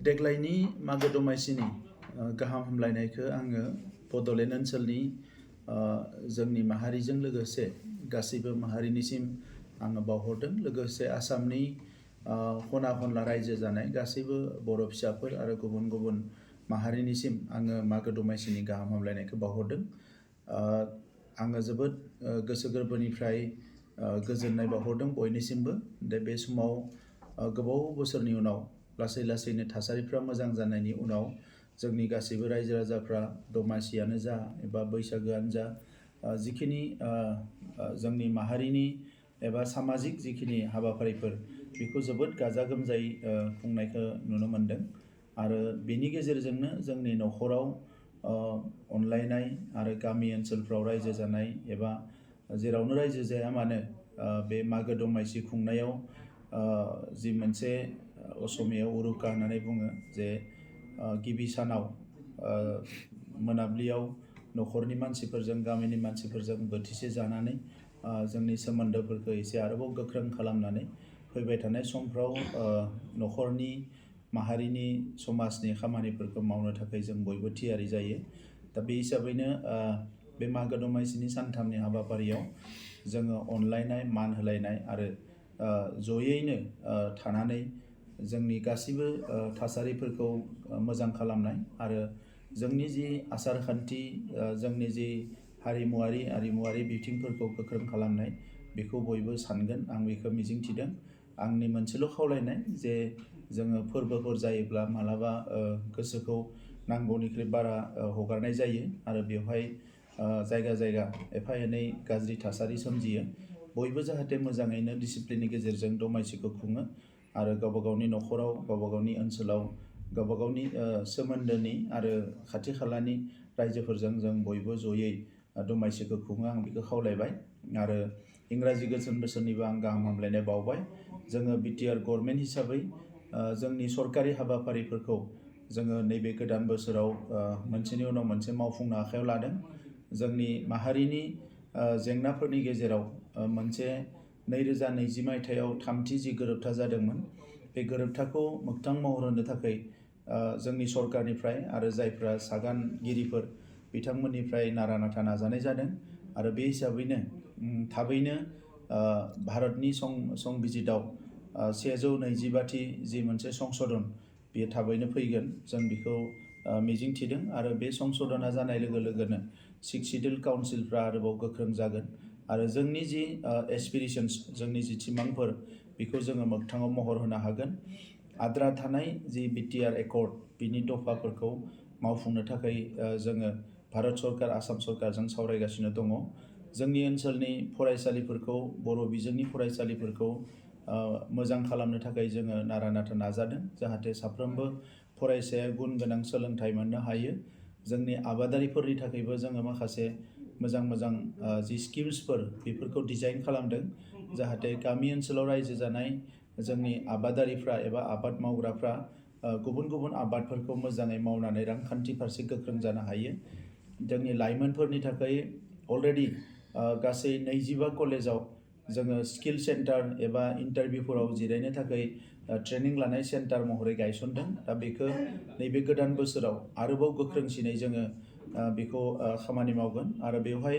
देग्लायनि मागो दमासिनि गाहाम हामलायनायखौ आङो बड'लेण्ड ओनसोलनि जोंनि माहारिजों लोगोसे गासैबो माहारिनिसिम आङो बावहरदों। लोगोसे आसामनि खना खनला रायजो जानाय गासैबो बर' फिसाफोर आरो गुबुन गुबुन माहारिनिसिम आङो मागो दमासिनि गाहाम हामलायनायखौ बावहरदों। आङो जोबोद गोसो गोरबोनिफ्राय गोजोननाय बावहरदों बयनिसिमबो। बे समाव गोबाव बोसोरनि उनाव लासै लासैनो थासारिफ्रा मोजां जानायनि उनाव जोंनि गासैबो रायजो राजाफ्रा दमासियानो जा एबा बैसागोआनो जा जिखिनि जोंनि माहारिनि एबा सामाजिक जिखिनि हाबाफारिफोर बेखौ जोबोद गाजा गोमजायै खुंनायखौ नुनो मोनदों। आरो बेनि गेजेरजोंनो जोंनि न'खराव अनलायनाय आरो गामि ओनसोलफ्राव रायजो जानाय एबा जेरावनो रायजो जाया मानो बे मागो दमासि खुंनायाव जि मोनसे असमियाव उरुका होननानै बुङो जे गिबि सानाव मोनाबिलियाव न'खरनि मानसिफोरजों गामिनि मानसिफोरजों बोथिसे जानानै जोंनि सोमोन्दोफोरखौ एसे आरोबाव गोख्रों खालामनानै फैबाय थानाय समफ्राव न'खरनि माहारिनि समाजनि खामानिफोरखौ मावनो थाखाय जों बयबो थियारि जायो। दा बे हिसाबैनो बे मागो दमासिनि सानथामनि हाबाफारियाव जोङो अनलायनाय मान होलायनाय आरो जयैनो थानानै जोंनि गासिबो थासारिफोरखौ मोजां खालामनाय आरो जोंनि जि आसार खान्थि जोंनि जि हारिमुवारि बिथिंफोरखौ गोख्रों खालामनाय बेखौ बयबो सानगोन आं बेखौ मिजिंथिदों। आंनि मोनसेल' खावलायनाय जे जोङो फोरबोफोर जायोब्ला मालाबा गोसोखौ नांगौनिख्रुइ बारा हगारनाय जायो आरो बेवहाय जायगा जायगा एफा एनै गाज्रि थासारि सोमजियो। बयबो जाहाथे मोजाङैनो डिसिप्लिननि गेजेरजों दमासिखौ खुङो आरो गावबा गावनि न'खराव गावबा गावनि ओनसोलाव गावबा गावनि सोमोन्दोनि आरो खाथि खालानि रायजोफोरजों जों बयबो जयै दमासिखौ खुङो आं बेखौ खावलायबाय। आरो इंराजि गोजोन बोसोरनिबो आं गाहाम हामलायनाय बावबाय। जोङो बिटिआर गभर्नमेन्ट हिसाबै जोंनि सरकारि हाबाफारिफोरखौ जोङो नैबे गोदान बोसोराव मोनसेनि उनाव मोनसे मावफुंनो आखायाव लादों। जोंनि माहारिनि जेंनाफोरनि गेजेराव मोनसे 2020 मायथाइयाव थामथि जि गोरोबथा जादोंमोन बे गोरोबथाखौ मोगथां महर होनो थाखाय जोंनि सरकारनिफ्राय आरो जायफ्रा सागानगिरिफोर बिथांमोननिफ्राय नारा नाथा नाजानाय जादों। आरो बे हिसाबैनो थाबैनो भारतनि संबिजिताव 125थि जि मोनसे संशोधन बेयो थाबैनो फैगोन जों बेखौ मिजिंथिदों। आरो बे संशोधना जानाय लोगो लोगोनो 6 सिडिउल काउन्सिलफ्रा आरोबाव गोख्रों जागोन आरो जोंनि जि एसपिरेशन्स जोंनि जि सिमांफोर बेखौ जोङो मोगथाङाव महर होनो हागोन। आद्रा थानाय जि बिटिआर एकर्ड बिनि दफाफोरखौ मावफुंनो थाखाय जोङो भारत सरकार आसाम सरकारजों सावरायगासिनो दङ। जोंनि ओनसोलनि फरायसालिफोरखौ बर' बिजोंनि फरायसालिफोरखौ मोजां खालामनो थाखाय जोङो नारा नाथा नाजादों जाहाथे साफ्रोमबो फरायसाया गुन गोनां सोलोंथाइ मोननो हायो। जोंनि आबादारिफोरनि थाखायबो जोङो माखासे मोजां जि स्किम्सफोर बेफोरखौ डिजाइन खालामदों जाहाथे गामि ओनसोलाव रायजो जानाय जोंनि आबादारिफ्रा एबा आबाद मावग्राफ्रा गुबुन गुबुन आबादफोरखौ मोजाङै मावनानै रांखान्थि फारसे गोख्रों जानो हायो। जोंनि लाइमोनफोरनि थाखाय अलरेडि गासै 25 कलेजाव जोङो स्किल सेन्टार एबा इन्टारभिउफोराव जिरायनो थाखाय ट्रेनिं लानाय सेन्टार महरै गायसनदों। दा बेखौ नैबे गोदान बोसोराव आरोबाव गोख्रोंसिनै जोङो बेखौ खामानि मावगोन आरो बेवहाय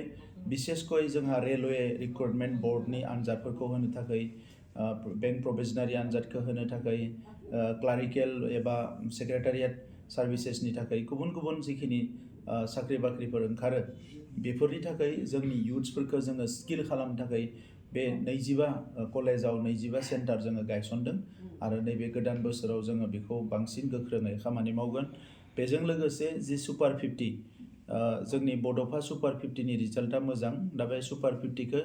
बिसेसकय जोंहा रेलवे रिक्रुटमेन्ट बर्डनि आनजादफोरखौ होनो थाखाय बेंक प्रभिजनारि आनजादखौ होनो थाखाय क्लारिकेल एबा सेक्रेटारियेट सार्भिसेसनि थाखाय गुबुन गुबुन जिखिनि साख्रि बाख्रिफोर ओंखारो बेफोरनि थाखाय जोंनि इयुथ्सफोरखौ जोङो स्किल खालामनो थाखाय बे 25 कलेजाव 25 सेन्टार जोङो गायसनदों आरो नैबे गोदान बोसोराव जोङो बेखौ बांसिन गोख्रोङै खामानि मावगोन। बेजों लोगोसे जि सुपार 50 जोंनि बड'फा सुपार 50नि रिजाल्टआ मोजां। दा बे सुपार 50खौ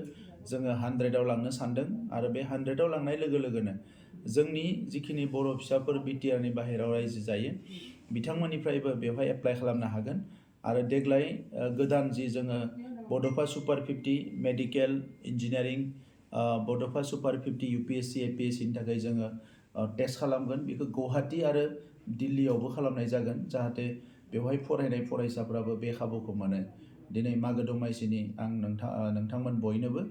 जोङो 100आव लांनो सानदों आरो बे 100आव लांनाय लोगो लोगोनो जोंनि जिखिनि बर' फिसाफोर बिटिआरनि बाहेरायाव रायजो जायो बिथांमोननिफ्रायबो बेवहाय एप्लाइ खालामनो हागोन। आरो देग्लाय गोदान जि जोङो बड'फा सुपार 50 मेडिकेल इन्जिनियारिं बड'फा सुपार 50 UPSC APSCनि थाखाय जोङो टेस्ट खालामगोन। बेखौ गुवाहाटी आरो दिल्लीयावबो खालामनाय जागोन जाहाथे बेवहाय फरायनाय फरायसाफ्राबो बे खाबुखौ मोनो। दिनै मागो दमासिनि आं नोंथांमोन बयनोबो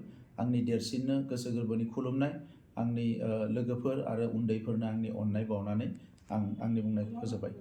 आंनि देरसिननो गोसो गोरबोनि खुलुमनाय, आंनि लोगोफोर आरो उन्दैफोरनो आंनि अननाय बावनानै आं आंनि बुंनायखौ फोजोब्बाय।